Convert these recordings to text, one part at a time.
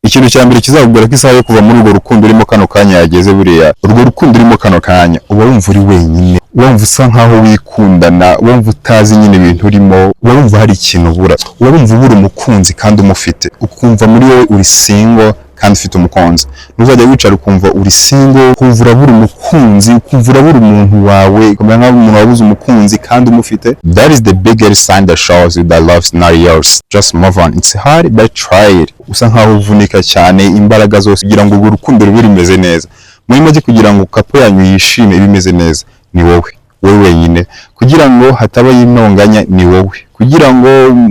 Ikintu cya mbere kizakubwira ko isaha yo kuva muri urwo rukundo urimo kano kanya yageze, buriya urwo rukundo urimo kano kanya uba wumva uri wenyine, wumva usa nkaho wikundana, wumva utazi nyine ibintu urimo, uba wumva hari ikintu ubura, uba wumva ubura umukunzi kandi umufite, ukumva muri wowe uri single kandi ufite umukunzi. Ntuzajya wicara ukumva uri single, ukumva urabura umukunzi, ukumva urabura umuntu wawe, ukamera nk'aho umuntu wabuze umukunzi kandi umufite. That is the biggest sign that shows you that love is not yours. Just move on. It's hard, but try it. Usa nkaho uvunika cyane, imbaraga zose kugira ngo urwo rukundo rube rumeze neza. Muri make, kugira ngo couple yanyu yishime, ibe imeze neza, ni wowe, wowe wenyine. Kugira ngo hatabaho intonganya, ni wowe. Kugira ngo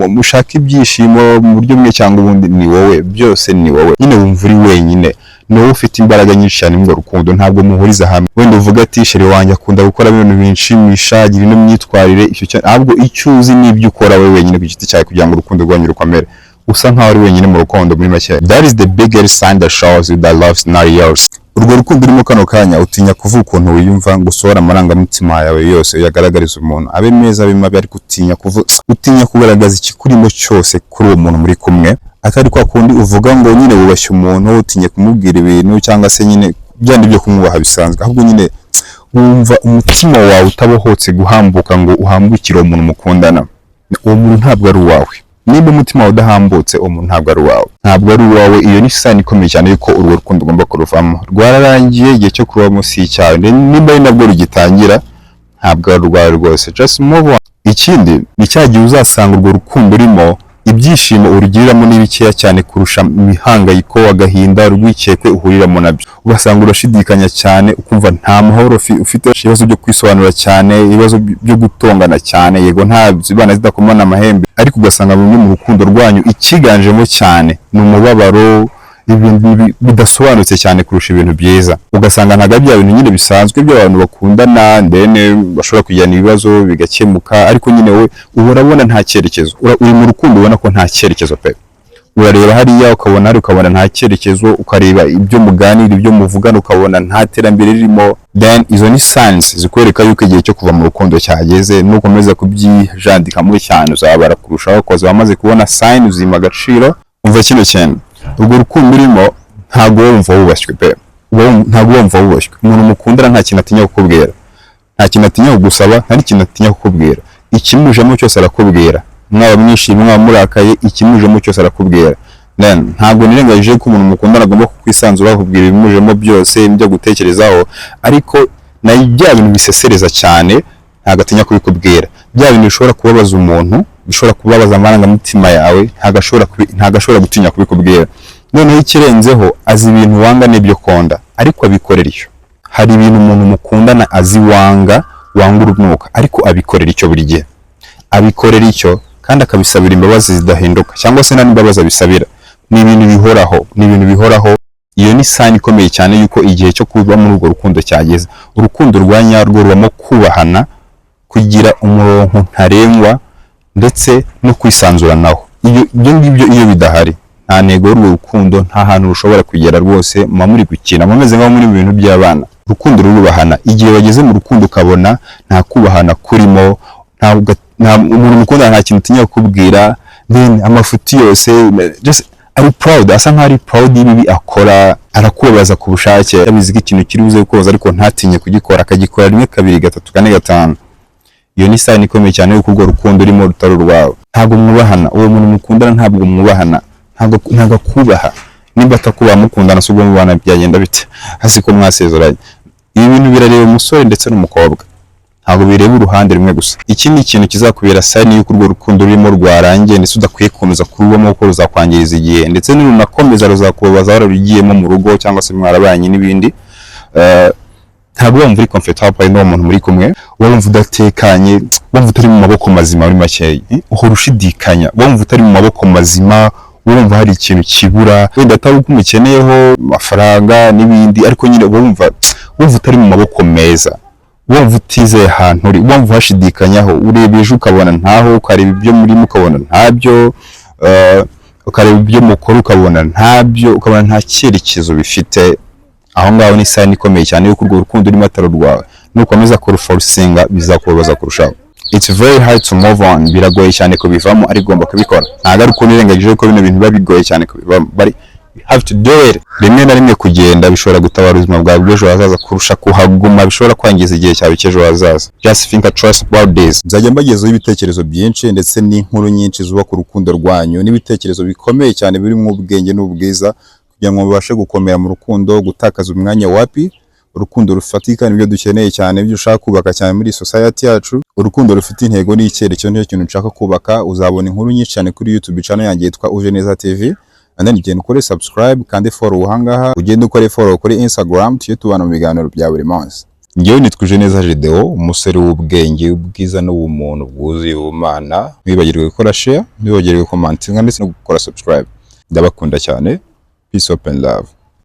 mushake ibyishimo mu buryo bumwe cyangwa ubundi, ni wowe. Byose ni wowe nyine. Wumva uri wenyine, ni wowe ufite imbaraga nyinshi cyane muri urwo rukundo. Ntabwo muhuriza hamwe. Wenda uvuga ati: "Chéri wanjye akunda gukora ibintu binshimisha, agira ino myitwarire," icyo cyane. Ahubwo icyo uzi ni ibyo ukora wowe wenyine ku giti cyawe kugira ngo urukundo rwanyu rukomere. Usa nkaho uri wenyine mu rukundo muri make. That is the biggest sign that shows you that love is not yours. Urwo rukundo urimo kano kanya, utinya kuvuga ukuntu wiyumva, ngo usohore amarangamutima yawe yose uyagaragariza umuntu, abe meza, abe mabi, ariko utinya kuvuga, utinya kugaragaza ikikurimo cyose kuri uwo muntu muri kumwe. Atari kwa kundi uvuga ngo nyine wubashye umuntu, utinye kumubwira ibintu, cyangwa se nyine byandi byo kumwubaha bisanzwe, ahubwo nyine wumva umutima wawe utabohotse guhambuka ngo uhambukire uwo muntu mukundana. Uwo muntu ntabwo ari uwawe. Niba umutima wawe udahambutse, uwo muntu ntabwo ari uwawe, ntabwo ari uwawe. Iyo ni sign ikomeye cyane yuko urwo rukundo ugomba kuruvamo. Rwararangiye, igihe cyo kurubamo si icyawe. Nimba ari nabwo rugitangira, ntabwo ari urwawe rwose. Just move on. Ikindi ni cya gihe uzasanga urwo rukundo urimo, ibyishimo urugiriramo ni bikeya cyane kurusha imihangayiko, agahinda, urwikekwe uhuriramo nabyo. Ugasanga urashidikanya cyane, ukumva nta mahoro ufite, ibibazo byo kwisobanura cyane, ibibazo byo gutongana cyane. Yego, nta zibana zidakomana amahembe, ariko ugasanga bimwe mu rukundo rwanyu ikiganjemo cyane ni umubabaro, ibintu bidasobanutse cyane kurusha ibintu byiza. Ugasanga ntabwo ari bya bintu nyine bisanzwe by'abantu bakundana, ndene bashobora kugirana ibibazo bigakemuka, ariko nyine wowe uba urabona nta cyerekezo. Uri mu rukundo ubona ko nta cyerekezo pe. Urareba hariya ukabona hari, ukabona nta cyerekezo, ukareba ibyo muganira, ibyo muvugana, ukabona nta terambere ririmo. Then izo ni signs zikwereka yuko igihe cyo kuva mu rukundo cyageze. Nukomeza kubyijandikamo cyane, uzabara kurushaho, koza wamaze kubona sign, uzima agaciro. Umva kino kintu: urwo rukundo urimo ntabwo wowe wumva wubashywe pe. Ntabwo wumva wubashywe. Umuntu mukundana nta kintu atinya kukubwira, nta kintu atinya kugusaba, nta n'ikintu atinya kukubwira. Ikimujemo cyose arakubwira, mwaba mwishimye, mwaba murakaye, ikimujemo cyose arakubwira. Then ntabwo nirengagije ko umuntu mukundana agomba kukwisanzura, akakubwira ibimujemo byose, ibyo gutekerezaho, ariko na bya bintu bisesereza cyane ntabwo atinya kubikubwira. Bya bintu bishobora kubabaza umuntu, bishobora kubabaza amarangamutima yawe, ntabwo ashobora gutinya kubikubwira. Noneho ikirenzeho, azi ibintu wanga n'ibyo ukunda, ariko abikorera icyo. Hari ibintu umuntu mukundana azi wanga, wanga urunuka, ariko abikorera icyo buri gihe, abikorera icyo kandi akabisabira imbabazi zidahinduka, cyangwa se nta n'imbabazi abisabira. Ni ibintu bihoraho, ni ibintu bihoraho. Iyo ni sign ikomeye cyane yuko igihe cyo kuba muri urwo rukundo cyageze. Urukundo rwa nyarwo rubamo kubahana, kugira umurongo ntarengwa, ndetse no kwisanzuranaho. Iyo ibyo ngibyo iyo bidahari, nta ntego y'urwo rukundo, nta hantu rushobora kugera rwose. Muba muri gukina, mumeze nk'aho muri mu bintu by'abana. Urukundo rurubahana. Igihe wageze mu rukundo ukabona nta kubahana kurimo, nta umuntu mukundana nta kintu utinya kukubwira, then amafuti yose, just ari proud, asa nkaho ari proud y'ibibi akora, arakubabaza ku bushake, abizi ko ikintu kiri buze kukubaza, ariko ntatinye kugikora, akagikora rimwe, kabiri, gatatu, kane, gatanu. Iyo ni sign ikomeye cyane yuko urwo rukundo urimo rutari urwawe. Ntabwo mwubahana. Uwo muntu mukundana ntabwo mwubahana, ntabwo akubaha. Nimba atakubaha mukundana, si ubwo mubana byagenda bite? Hasi ko mwasezeranye. Ibi bintu birareba umusore ndetse n'umukobwa, ntabwo bireba uruhande rumwe gusa. Iki ni ikintu kizakubera sign yuko urwo rukundo rurimo rwarangiye, ndetse udakwiye gukomeza kurubamo kuko ruzakwangiriza igihe, ndetse nirunakomeza ruzakubabaza wararugiyemo mu rugo cyangwa se mwarabanye n'ibindi. Ntabwo wumva uri comfortable n'uwo muntu muri kumwe, uba wumva udatekanye, wumva utari mu maboko mazima. Muri makeya, uhora ushidikanya, wumva utari mu maboko mazima, wumva hari ikintu kibura, wenda atari uko umukeneyeho amafaranga n'ibindi, ariko nyine uba wumva utari mu maboko meza, wumva utizeye ahantu uri, wumva uhashidikanyaho. Ureba ejo ukabona ntaho, ukareba ibyo murimo ukabona ntabyo, ukareba ibyo mukora ukabona ntabyo, ukabona nta cyerekezo bifite. Aho ngaho ni sign ikomeye cyane yuko urwo rukundo urimo atari urwawe. Nukomeza kuruforcinga, bizakubabaza kurushaho. It's very hard to move on. Biragoye cyane kubivamo, ariko ugomba kubikora. Ntabwo ari ukuntu irengagije ko bino bintu biba bigoye cyane kubivamo, but You have to do it. Rimwe na rimwe kugenda bishobora gutabara ubuzima bwawe bw'ejo hazaza kurusha kuhaguma bishobora kwangiza igihe cyawe cy'ejo hazaza. Just think twice about this. Nzajya mbagezaho ibitekerezo byinshi ndetse n'inkuru nyinshi zubaka urukundo rwanyu, n'ibitekerezo bikomeye cyane birimo ubwenge n'ubwiza, kugira ngo mubashe gukomera mu rukundo. Gutakaza umwanya wapi. Urukundo rufatika nibyo dukeneye cyane, ibyo ushaka kubaka cyane muri society yacu. Urukundo rufite intego n'icyerekezo nicyo kintu nshaka kubaka. Uzabona inkuru nyinshi cyane kuri YouTube channel yanjye yitwa Uje Neza TV. And then genda ukore subscribe kandi follow ahangaha, ugende ukore follow kuri Instagram, tujye tubana mu biganiro bya buri munsi. Njyewe nitwa Uje Neza Gedeo, umusore w'ubwenge, ubwiza n'ubumuntu bwuzuye ubumana. Ntiwibagirwe gukora share, ntiwibagirwe commenting ndetse no gukora subscribe. Ndabakunda cyane. Peace up and love.